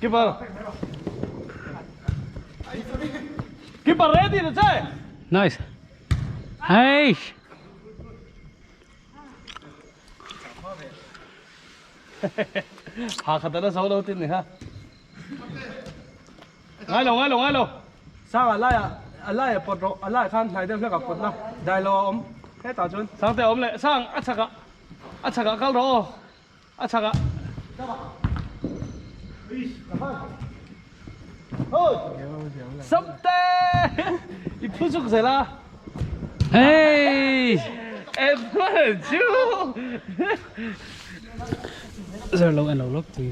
Keeper. Keeper ready na che. Nice. Hey. Ha khat na zo lo tin ni ha. Ngai lo ngai lo ngai lo. Sang a laiah a laiah pawt rawh a laiah khan hnai deuh hlek ah pawt la dai lo a awm hetah chuan. Sangte a awm leh sang a chhakah a chhakah kal rawh aw a chhakah. Samte i phu chuk zel a. Hey. Edward chu. Zer lo en lo lawk tui.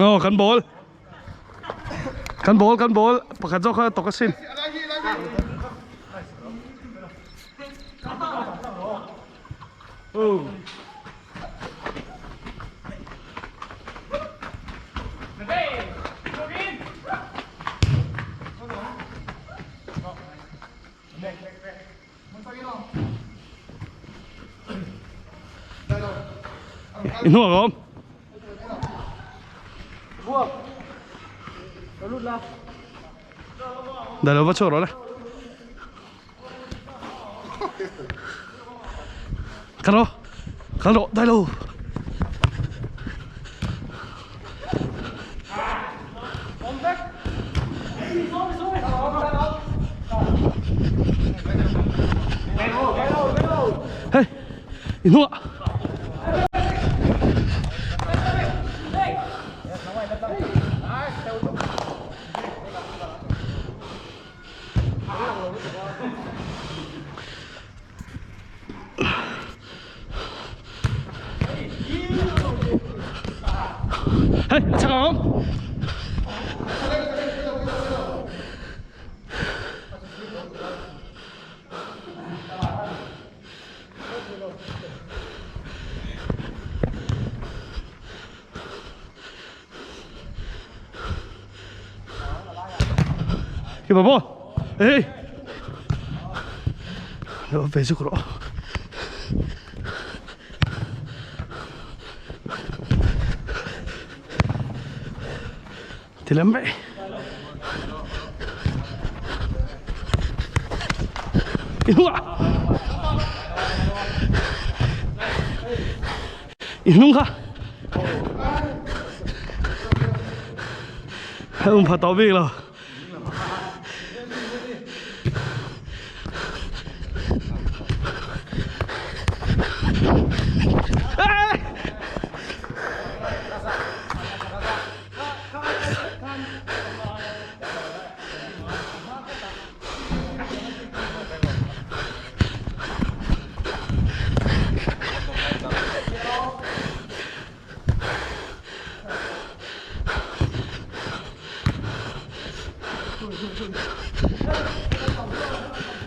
Aw kan ball kan ball kan ball pakhat zawk kha tawk asin Oh. Inhnuah ka awm. Dah lo va chhuak rawh le. Kal rawh. Kal rawh dai lo. Hey, inhnuah. Hey, a chak ang. Kì bà bò. Ê. Nó về giúp rõ. Thì lắm vậy. Inung à. Inung kha. Um pha tawh bik lo.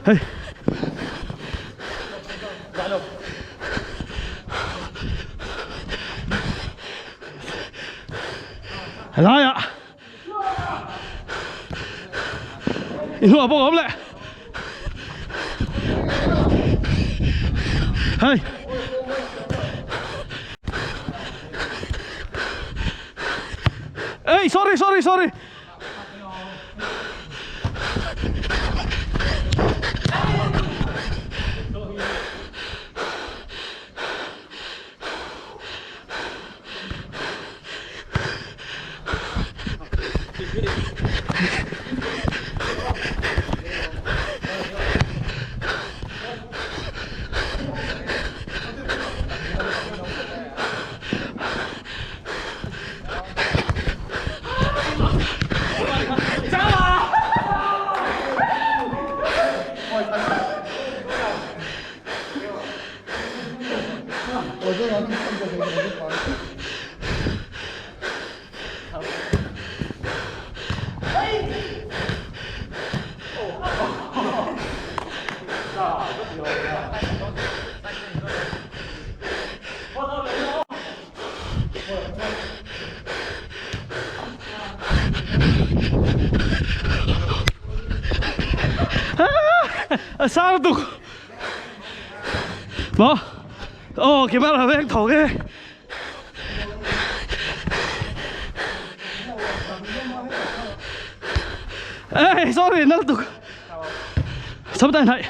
Hey. Helai ah. Inhnuah bawk a awm leh. Hei. Ei, sorry, sorry, sorry. Sang lutuk. Maw? Aw camera veng tho e. Ê, sorry, nal tuk. Sắp tay này.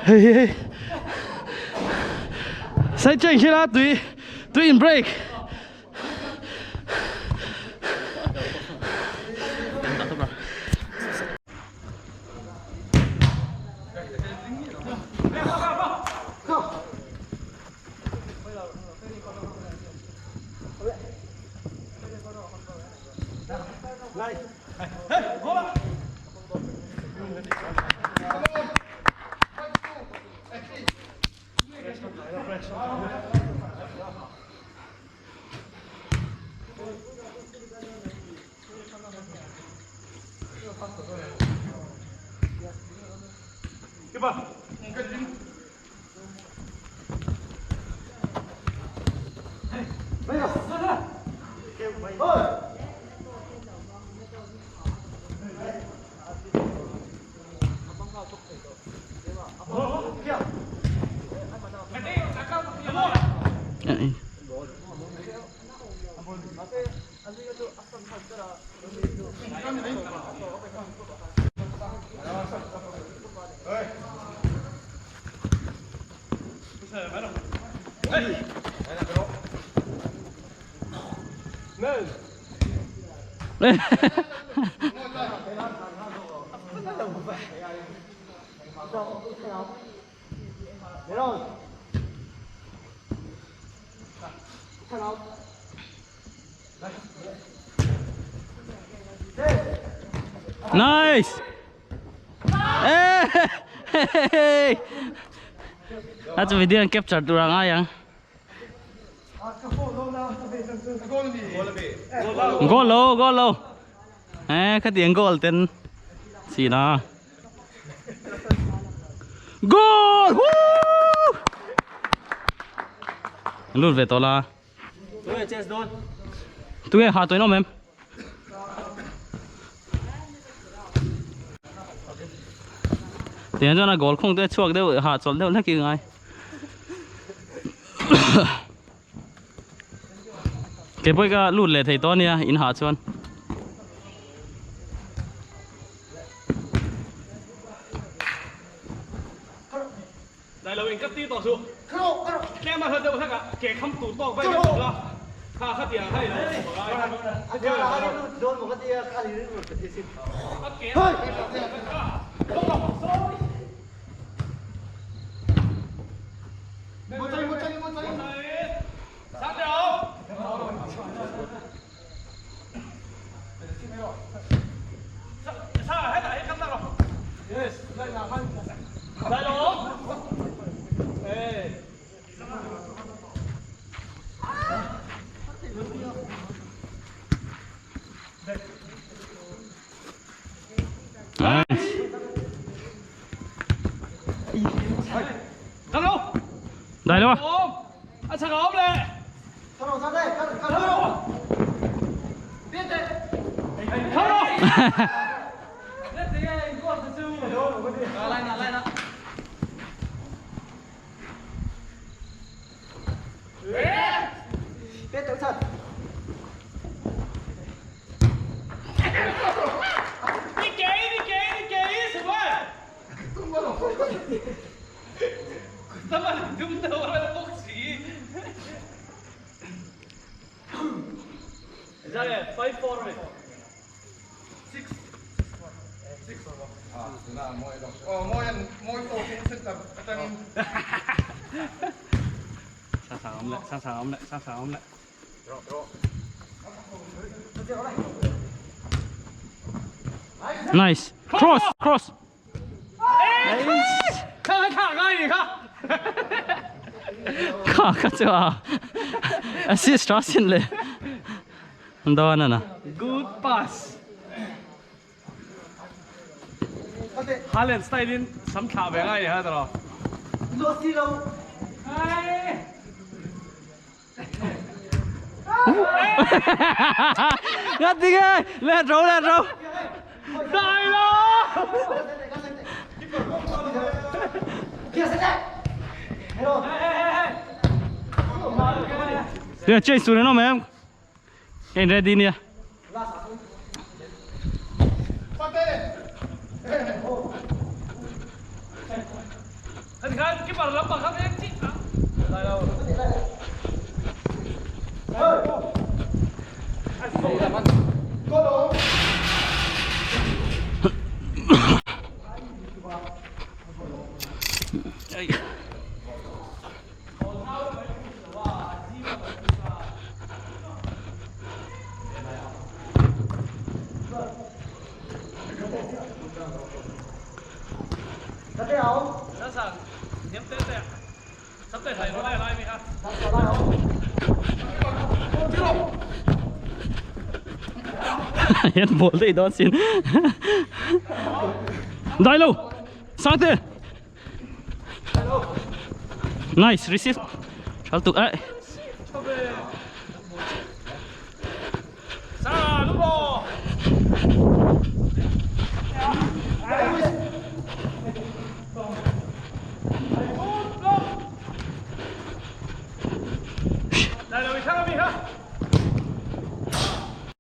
Hei hei hei. Sai chen khi la tui tui in break. Nice. Hey. A chu video an capture tur a ngai ang. Goal lo, goal lo. Ê, khatiang goal ten si na. Goal! Woo! Lut ve tawh la. Tunge ha tawh in awm em? Tiang chuan a goal khung te chhuak deuh ha chawlh deuh hlek i ngai. Keipawh ka lut leh thei tawh ania in hah chuan. Dai lo in ka ti tawh chu. Tlem a hla deuh hlek ah ke kham tur tawk vai deuh la. Kha kha tiang kha i lo Dai lo. A chak a awm le. Nice. Cross, cross. Kha kha chu a assist tha sin le. Dawn ana. Good pass. Haaland style in sam thlah ve ngai ni ha tawh. Ngắt đi nghe, lên râu lên râu. Dai lo! Để chơi xuống nó mẹ em. Cái ready nè. Hati khan keeper lampang kha eng chi. Dai lo. Sẵn nhém tê tê. Sắp tới thầy nó lại lại mi ha. Hiện bố đây đó xin. Dai lo. Sang tê. Nice receive. Chal tuk ai. Sa đúng rồi.